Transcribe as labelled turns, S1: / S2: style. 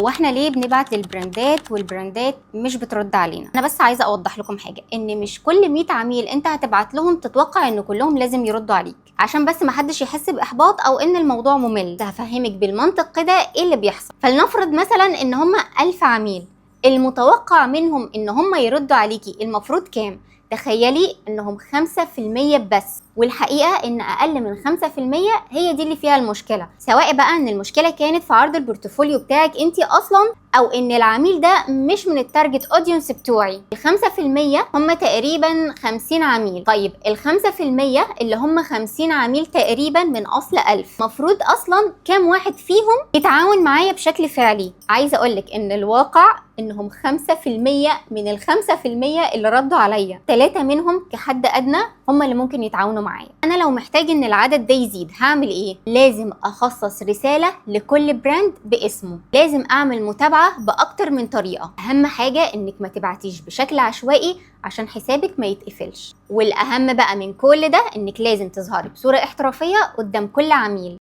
S1: هو احنا ليه بنبعت للبراندات والبراندات مش بترد علينا؟ انا بس عايزه اوضح لكم حاجه، ان مش كل 100 عميل انت هتبعت لهم تتوقع ان كلهم لازم يردوا عليك، عشان بس ما حدش يحس باحباط او ان الموضوع ممل. هفهمك بالمنطق كده ايه اللي بيحصل. فلنفرض مثلا ان هم 1000 عميل، المتوقع منهم ان هم يردوا عليكي المفروض كام؟ تخيلي انهم 5% بس، والحقيقة ان اقل من 5% هي دي اللي فيها المشكلة، سواء بقى ان المشكلة كانت في عرض ال portfolio بتاعك انت اصلا، او ان العميل ده مش من ال target audience بتوعي. ال 5% هم تقريبا 50 عميل. طيب ال 5% اللي هم 50 عميل تقريبا من اصل 1000، مفروض اصلا كام واحد فيهم يتعاون معايا بشكل فعلي؟ عايزة اقولك ان الواقع انهم 5% من ال 5% اللي ردوا عليا، 3 منهم كحد ادنى هم اللي ممكن يتعاونوا معايا. انا لو محتاج ان العدد ده يزيد هعمل ايه؟ لازم اخصص رسالة لكل brand باسمه، لازم اعمل متابعة باكتر من طريقة. اهم حاجة انك ما تبعتيش بشكل عشوائي عشان حسابك ما يتقفلش. والاهم بقى من كل ده انك لازم تظهري بصورة احترافية قدام كل عميل.